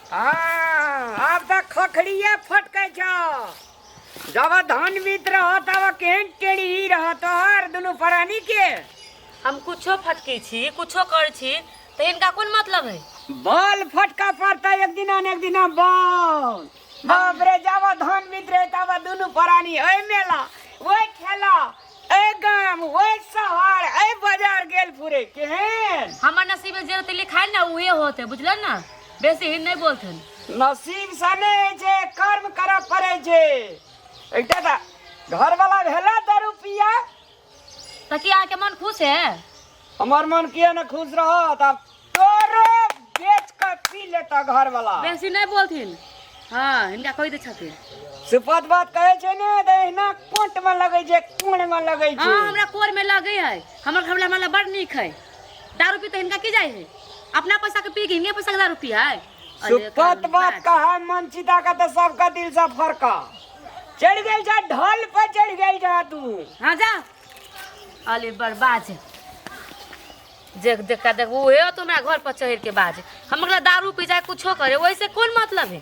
हाँ, आब तऽ खखड़िए फटकै छौ। जब धन बीत रह तब केहन टेढ़ी रह तोहर दुनू प्राणी के। हम कुछो फटकै छी, कुछो करै छी, तऽ हिनका कोन मतलब है? बल फटका पड़ता एक दिना ने एक दिना बल। बाप रे, जब धन बीत रहे तब दुनू प्राणी ओहि मेला ओहि ठेला ओहि गाम ओहि शहर ओहि बाजार गेल फुरे केहन। हमर नसीब में जे होते लिखाइ ने उहे होते, बुझलन ना? बेसी हिन नहीं बोलथन। नसीब से नहि होइ छै, कर्म करऽ पड़ै छै। एकटा तऽ घरवाला भेला दारू पिया। तऽ की अहाँके मन खुश है? हमर मन किया ने खुश रहत, आब तोरो बेच कऽ पी लेता घरवाला। बेसी नहीं बोलथिन। हाँ, हिनका कहि दै छथिन। सुपत बात कहै छै ने तऽ एहिना कोट में लगै छै, कोण में लगै छै। हाँ, हमरा कोर में लगै है। हमर घरवाला हमरा बड़ नीक है। दारू पी तऽ हिनका की जाइ है? अपना पैसा के पी के हिनके पैसा के दारू पी है। सुपत बात कहा मन चिता का तऽ सबका दिल से फरका चढ़ गेल जा, ढल पर चढ़ गेल जा तू। हाँ जा, अली बर्बाद देख देख देख उहे तो हमरा घर पर चढ़ के बाज। हम अगला दारू पी जाए कुछो करे वैसे कौन मतलब है?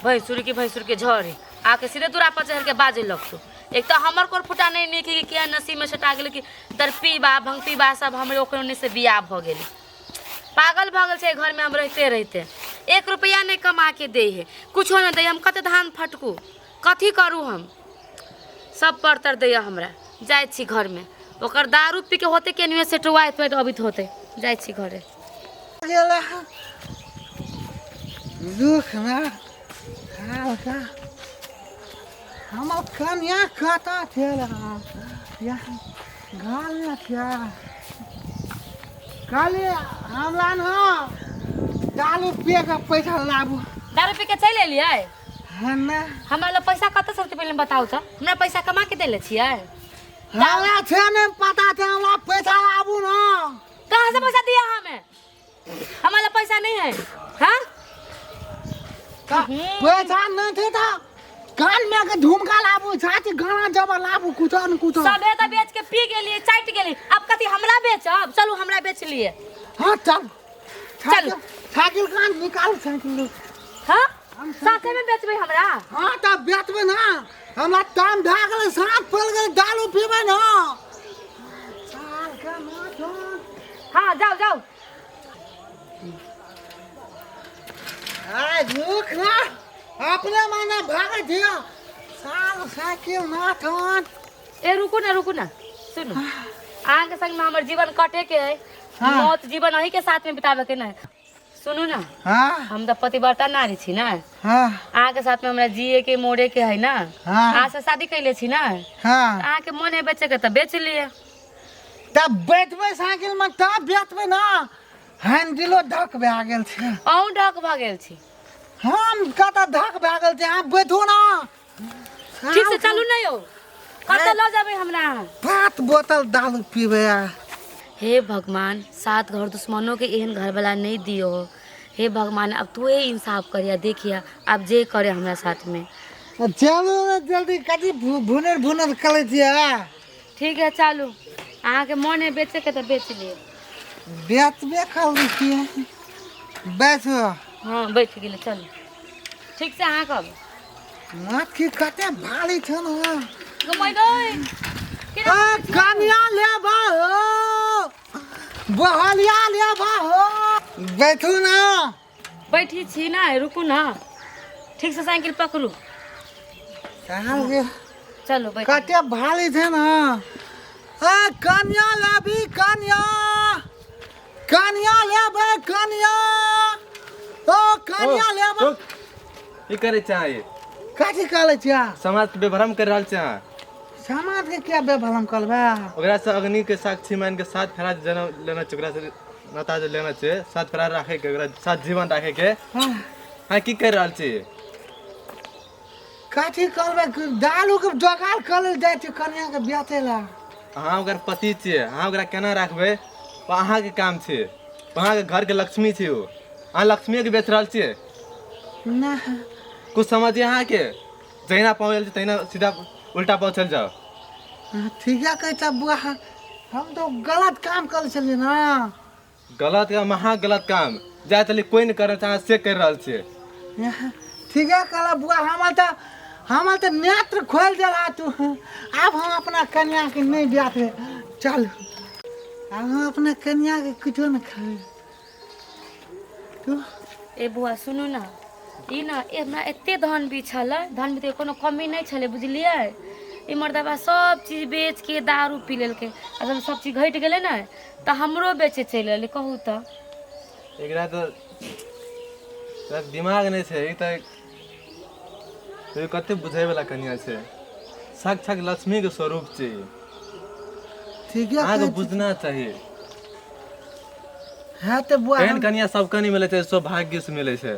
भैंसुर के भैंसुर के झरे आके सीधे दूरा पर चढ़ के बाजे लगतो। एक तो हमर कोर फुटा नहीं नीक कि किया नसीब में सटा गेल कि दरपीबा भंगपीबा सब हमरे ओकरे ओने से बियाह भऽ गेल। पागल भऽ गेल छै घर में हम रहते रहते। एक रुपया नहीं कमा के दे है, कुछो नहीं दे। हम कते धान फटकू, कथी करू, हम सब परतर दैया हमरा। जाइ छी घर में, ओकर दारू पी के होते केनियो से टुआइत तुआइत अबित होते। जाइ छी घरे। दुख ना हालका हमर कन्या कतऽ छल घरमे छै? कहली हमरा ने दारू पिए के पैसा लाबू। दारू पी के चलि एलियै? हाँ ना। हमरा लग पैसा कतऽ से होतै, पहिले बताउ तऽ। हमरा पैसा कमा के देले छियै? हमरा छै ने पता छै, हमरा पैसा लाबू ना। कहाँ से पैसा दिया हमें? हमारा लग पैसा नहीं है। हाँ, पैसा नहीं थे तो कान में के झुमका लाबू, छाती गाना जब लाबू, कुछो न कुछो। सबे तो बेच के पी गेलिए, चाटि गेलिए, अब कथी हमरा बेचब? चलू हमरा बेच लिए। हाँ चल। चल। साइकिल कान निकाल साइकिल। हाँ साथे में बेचबै हमरा? हाँ तब बेचबै ना, हमरा टाइम भए गेलै, साँझ पड़ि गेलै, दारू पीबै ना। साल के माछ। हाँ जाओ जाओ। आय रुक ना, अपने माने भागै छियै साल साइकिल ना थन। ए रुकू ना, रुकू ना, सुनू, अहाँके संग में हमर जीवन कटे के है। हाँ। मौत जीवन अहीं के साथ में बितावे के ना। सुनू ना। हाँ। हम तऽ पतिव्रता नारी छी ना। हाँ। अहाँके साथ में हमरा जिए के मोरे के है ना। हाँ। अहाँ से शादी कैले छी ना। हाँ। अहाँके मन है बेचे के तऽ बेच लिए। तब बैठबै साइकिल में तब बेचबै ना, हैंडिलो धक भए गेल छै। अहूँ ढक भऽ गेल छी? हम कतऽ धक भए गेल छै, अहाँ बैठू ना। ठीक से चलू ना यौ, कतऽ लऽ जेबै हमरा अहाँ? 5 बोतल दारू पीबै। हे भगवान, सात घर दुश्मनों के एहन घरवाला नहीं दियो। हे भगवान, अब तू ही इंसाफ करिया, देखिया अब जे करे हमरा साथ में। चलू ने जल्दी, कथी भुनर भुनर करै छियै? ठीक है चलू, अहाँके मन है बेचे के तऽ बेच लिअ। बेचबे करै छियै, बैठू। हाँ बैठ गेलै, चलू ठीक से अहाँ कहब। माथी कते भारी छै ने। गमै गै। आ कनिया लेबा हो, बहलिया लेबा हो। बैठू ना। बैठी छी ना, रुकू ना, ठीक से साइकिल पकड़ू। साल के चलो बैठ। कते भारी छै ने। आ कनिया लेबी? कनिया, कनिया लेबै? कनिया, ओ कनिया लेबै? की करै छै अहाँ? कथी कहै छियै? समाज के बेभरम कर रहल छै अहाँ। समाज के क्या बेभरम करबै? ओकरा से अग्नि के साक्षी मान के साथ फेरा जनम लेना छै, ओकरा से नाता जे लेना छै, साथ फेरा राखे के, ओकरा साथ जीवन राखे के। हाँ। हाँ की कर रहल छी? कथी करबै, दारू के जोगाड़ कर जाइ छै कनिया के बेचै ला। अहाँ ओकर पति छियै, अहाँ ओकरा केना राखबै ओ अहाँके काम छै। अहाँके घरके लक्ष्मी छै ओ, अहाँ लक्ष्मीके बेच रहल छियै। ना कुछ समझिए अहाँके, जहिना पहुँचल छै तहिना सीधा उल्टा पहुँचल जाउ। हाँ, ठीके कहै छ बुआ, हम तो गलत काम करै छलियै ना। गलत काम, महा गलत काम, जाय चली कोई नहीं करे, अहाँ से कर रहल छियै। ठीक है कहला बुआ, हमर तऽ नेत्र खोलि देला तू। आब हम अपना कन्याके नहि बियाह देबै। चल, आब हम अपना कन्याके किछो नहि खाबै तू। ए बौआ सुनू ने, ई ने हमरा एते धन भी छलै, धन भी कोनो कमी नहि छलै बुझलियै। ई मर्दबा सब चीज बेच के दारू पी लेलकै, आ जब सब चीज घटि गेलै ने तऽ हमरो बेचे चलि एलै। कहू तऽ एकरा तऽ एकरा दिमाग नहि छै। ई तऽ ई कते बुझै वाला कनिया छै, साक्षात लक्ष्मी के स्वरूप छै ई। ठीक है। अहाँके बुझना चाही। है तऽ बुआ, एहन कनिया सबके नहि मिलै छै, सौभाग्य से मिलै छै।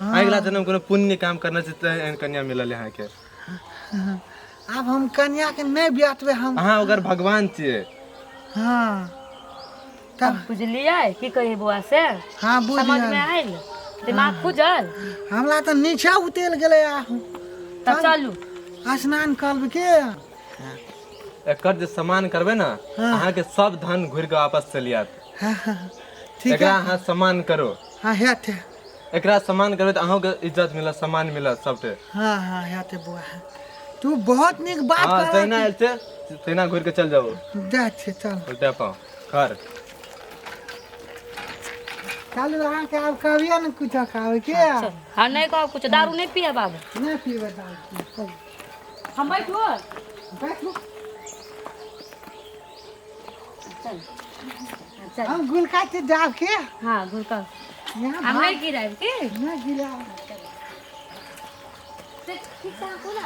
अगिला जन्म कोनो पुण्य काम करना छै तऽ एहन कनिया मिलल अहाँके। आब हम कन्याके नहि बियाह देबै हम। अहाँ ओकर भगवान छियै। हाँ तब बुझलियै की कही बौआ से? हाँ, बुझ समझ में गेल। आयल? दिमाग खुजल? हमरा तऽ नीचा उतरि गेलै आ। तऽ चलू। स्नान करबै के? एकर जे सम्मान करबै ने, अहाँके सब धन घुरि के वापस चलि आयत। हाँ, हाँ, ठीक एकरा है। अहाँ सम्मान करो। हाँ, हेतै। एकरा सम्मान करबै तऽ अहूँके इज्जत मिलत, सम्मान मिलत सबटे। हाँ हाँ, हेतै बुआ, तू बहुत नीक बात हाँ, कहला। तहिना आयल छै तहिना घुरि के चल जाउ। जाइ छियै, चल। उल्टा पाँव घर। चलू, अहाँके आब कभियो ने कुछो खाबै के? चल। हाँ, नहीं कहब कुछ, दारू नहीं पिए बाबू। नहि पीबै दारू। हम बैठू? बैठू। चल चल। हम गुलका के जाब के? हाँ, घुरका। यहाँ। हम नहीं गिराब के। नहि गिराब। ठीक से हाँकू ना।